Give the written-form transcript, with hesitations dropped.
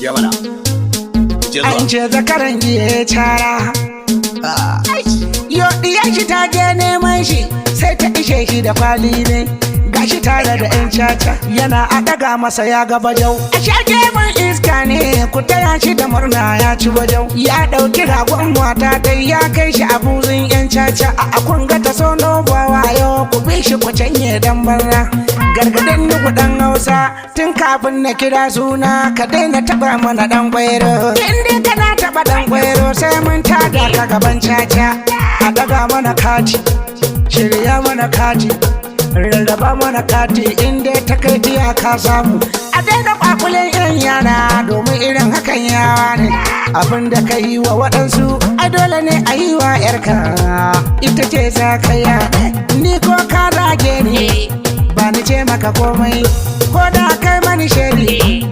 Je mana. Je An zuwa. ce zakaran giya ya cara. Yo, diyar shi ta je neman shi, sai ta ishe shi da kwali ne. Gashi tare da 'yan caca, yana a ɗaga masa ya ga bajau. A shage man iska ne, ku taya shi da murna ya ci bajau. Ya ɗauki ragon mata dai ya kai shi a buzun 'yan caca. A akun ga ta sono ba wayo, ku bi shi ku canye dan banza. Gargadin nuku dan Hausa, tun kafin na kira suna, ka daina taɓa mana dan kwairo. In dai kana taɓa dan kwairo, sai mun tada ka gaban caca. A ɗaga mana kati, shirya mana kati, rarraba mana kati, in dai ta kai tiya ka samu. A daina kwakulen yan yara, domin irin hakan yawa ne. Abin da ka yi wa waɗansu, a dole ne a yi wa yarka, ita ce za ka ya. Ni ko ka zage ni, ba ni ce maka komai, ko da kai mani shari.